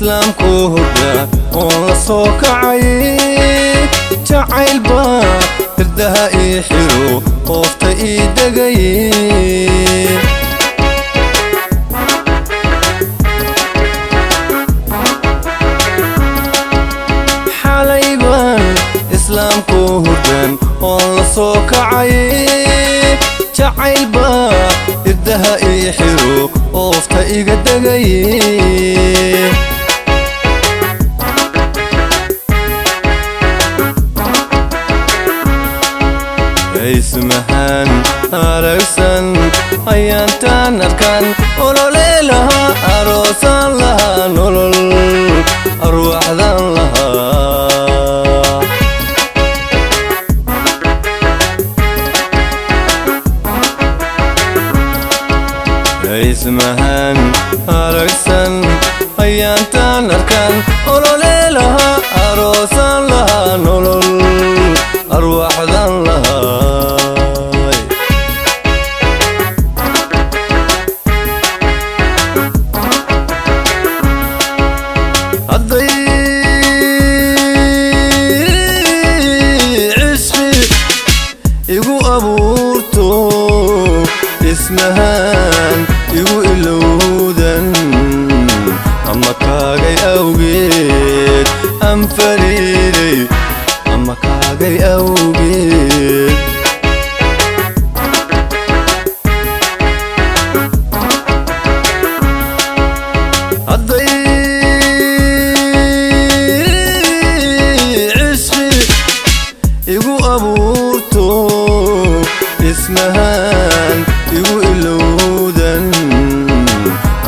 Islaamku hurda oon la soo kacay, jacayl baa irdaha ii xiro, qoofta ii degay. Xalay baan islaamku hurdan oon la soo kacay, jacayl baa irdaha ii xiro, oofta iga degay. Ismahan aragsan ayaantaan arkaan, olole lahaa, aroosaan lahaa, nolol arwaaxdan lahaa. Ismahan aragsan ayaantaan arkaan, olole lahaa, aroosaan lahaa, nolol arwaaxdan lahaa. Hadday cishqi igu abuurto, ismahaan igu ilowdan, ama kaagay awgeed aan fariiday, ama kaagay awgeed. Hadday cishqi igu abuurto, ismahaan igu ilowdan,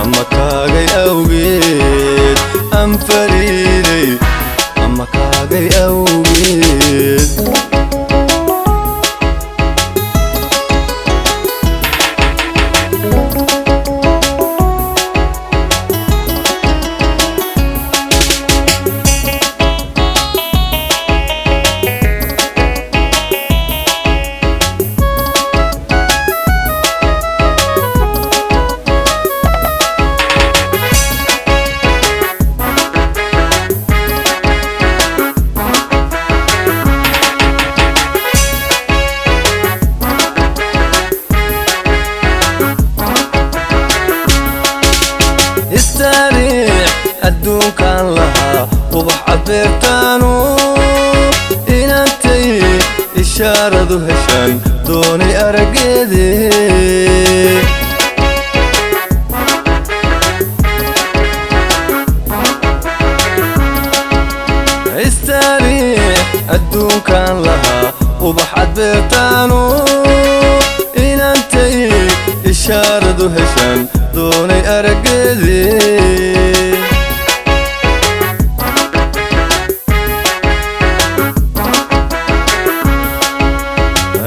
ama kaagay awgeed aan fariiday, ama kaagay awgeed. Istaariix adduunkaan lahaa, ubax cabeertaanu inaantay ishaaradu heshaan doonay araggeede. Istaariix adduunkaan lahaa, ubax cadbeertaanu inaantay ishaaradu heshaan doonay araggeede.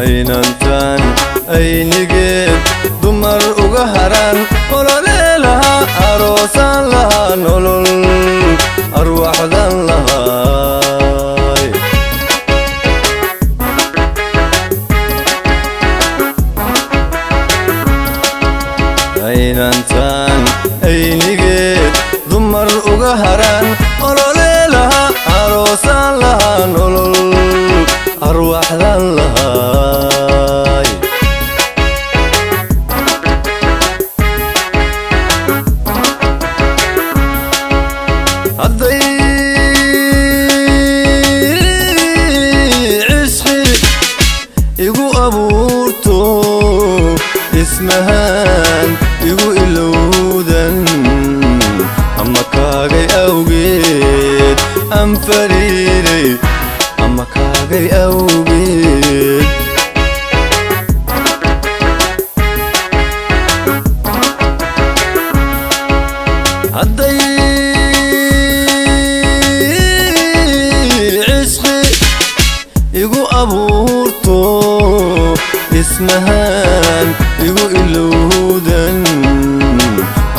Aynantaan aynigeed dumar uga haraan, olole lahaa, aroosaan lahaa, nolol arwaaxdan lahaay. Aynantaan aynigeed dumar uga haraan, olole lahaa, aroosaan lahaa, nolol arwaaxdan lahaay. Hadday cishqi igu abuurto, ismahaan igu ilowdan, ama kaagay awgeed aan fariiday, ama kaagay awgeed. Hadday cishqi igu abuurto, ismahaan igu ilowdan,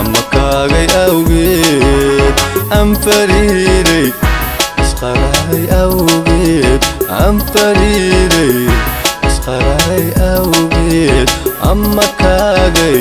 ama kaagay awgeed aan fariiday, isqararay awgeed aan fariiday, isqararay awgeed, ama kaagay